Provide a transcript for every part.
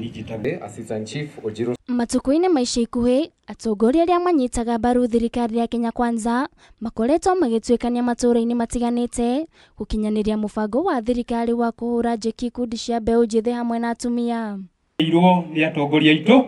nani njĩtagwo Assistant Chief Ojiro. Matukũ-inĩ ma ica ikuhĩ, atongoria arĩa manyitaga mbaru thirikari ya Kenya Kwanza makoretwo magĩtuĩkania matũũra-inĩ matiganĩte gũkinyanĩria mũbango wa thirikari wa kũhũra njeki ikundi cia mbeũ njĩthĩ hamwe na atumia. Irwo nĩ atongoria aitũ.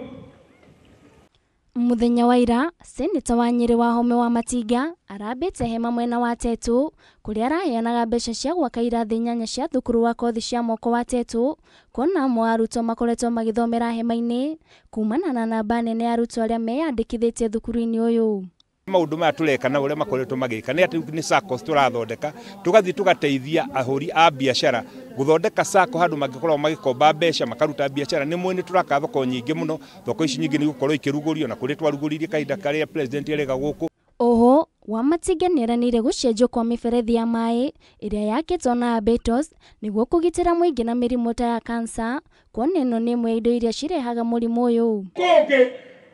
Mũthenya wa ira, Seneta wa Nyĩrĩ Wahome wa Matinga arambĩte hema mwena wa Tetu kũrĩa araheanaga mbeca cia gwaka irathi 8 cia thukuru wa kothi cia moko wa Tetu, kuona amwe a arutwo makoretwo magĩthomera hema-inĩ kumana na namba nene ya arutwo arĩa meyandĩkithĩtie thukuru-inĩ ũyũ. Maũndũ maya tũreka na ũrĩa makoretwo magĩka nĩ atĩ nĩ SACCOs tũrathondeka, tũgathiĩ tũgateithia ahũri a biacara gũthondeka SACCO handũ mangĩkorwo magĩkomba mbeca makaruta biacara. Nĩ mwene tũraka thoko nyingĩ mũno, thoko ici nyingĩ nĩ igũkorwo ikĩrugũrio na kũrĩa twarugũririe kahinda karĩa president erĩga gũkũ. Oho, Wamatinga nĩeranĩire gũcenjio kwa mĩberethi ya maĩ ĩrĩa yakĩtwo na Abetos nĩguo kũgitĩra mũingĩ na mĩrimũ ta ya kansa, kuona ĩno nĩ ĩmwe ya indo iria cirehaga mũrimũ ũyũ. Kũngĩ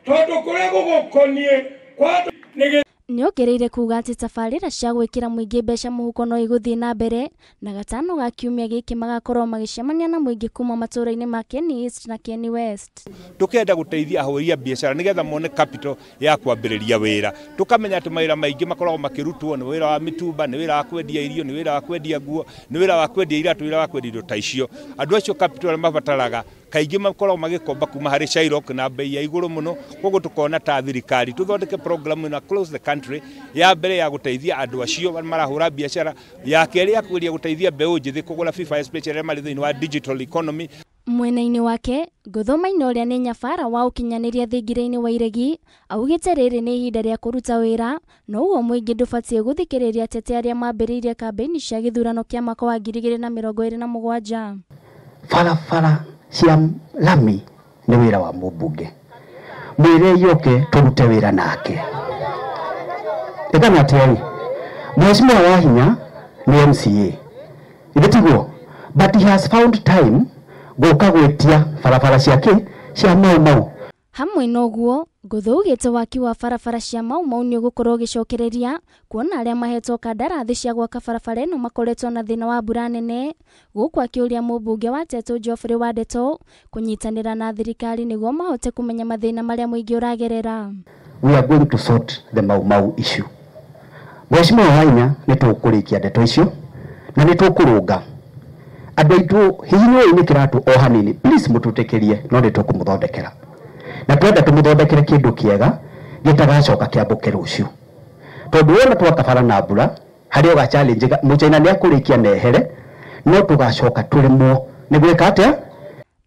tondũ kũrĩa gũgũkoniĩ kwa Nĩongereire kuga atĩ tabarĩra cia gwĩkĩra mũingĩ mbeca mũhuko no igũthiĩ na mbere na gatano ga kiumia gĩkĩ magakorwo magĩcemania na mũingĩ kuma matũũra-inĩ ma Kieni East na Kieni West. Tũkenda gũteithia ahũri a biacara nĩgetha mone capital ya kwambĩrĩria wĩra. Tũkamenya atĩ mawĩra maingĩ makoragwo makĩrutwo nĩ wĩra wa mĩtumba, nĩ wĩra wa kwendia irio, nĩ wĩra wa kwendia nguo, nĩ wĩra wa kwendia iratũ, wĩra wa kwendia indo ta icio. Andũ acio capital arĩa mabataraga kaingĩ makoragwo magĩkomba kuma harĩ Shylock na bei ya igũrũ mũno. Koguo tũkona ta thirikari tũthondeke program ĩno across the country ya mbere ya gũteithia andũ acio marahũra biacara, ya kerĩ ya kũgeria gũteithia mbeũ njĩthĩ kũgũra FIFA especially arĩa marĩ thĩinĩ wa digital economy. Mwena-inĩ wake, Ngũthũ Maina ũrĩa nĩ nyabara wa ũkinyanĩria thingira-inĩ wa Iregi augĩte rĩrĩ nĩ ihinda rĩa kũruta wĩra na ũguo mũingĩ ndũbatiĩ gũthikĩrĩria ateti arĩa mambĩrĩirie kambĩini cia gĩthurano kĩa mwaka wa 2027. Barabara cia lami nĩ wĩra wa mũmbunge, mwĩre yoke tũrute wĩra nake. Ĩkana atĩrĩ, Mheshimiwa Wahinya nĩ MCA, ithe tiguo, but he has found time gũka gwĩtia barabara ciake cia Mau Mau. Hamwe na ũguo, Ngũthũ augĩte waki wa barabara cia Mau Mau nĩ ũgũkorwo ũgĩcokereria kuona arĩa mahetwo kandarathi cia gwaka barabara ĩno makoretwo na thĩna wa mbura nene, gũkũ akĩũria mũmbunge wa Tetu Geoffrey Wandeto kũnyitanĩra na thirikari nĩguo mahote kũmenya mathĩna marĩa mũingĩ ũragerera. We are going to sort the Mau Mau issue. Mheshimiwa Wahinya nĩ tũkũrĩkia ndeto icio na nĩ tũkũrũnga andũ aitũ. Hihi nĩ nĩ kĩratũ o hanini, please mũtũtĩkĩrie, no nĩ tũkũmũthondekera na twenda tũmũthondekere kĩndũ kĩega gĩtagacoka kĩambũke rũciũ, tondũ wona twaka bara na mbura harĩ o ga challenge mũchaina nĩ akũrĩkia nehere, no tũgacoka tũremwo nĩ gwĩka atĩa.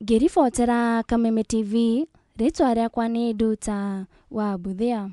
Ngĩribotera Kameme TV, rĩtwa rĩakwa nĩ Nduta wa Mbuthia.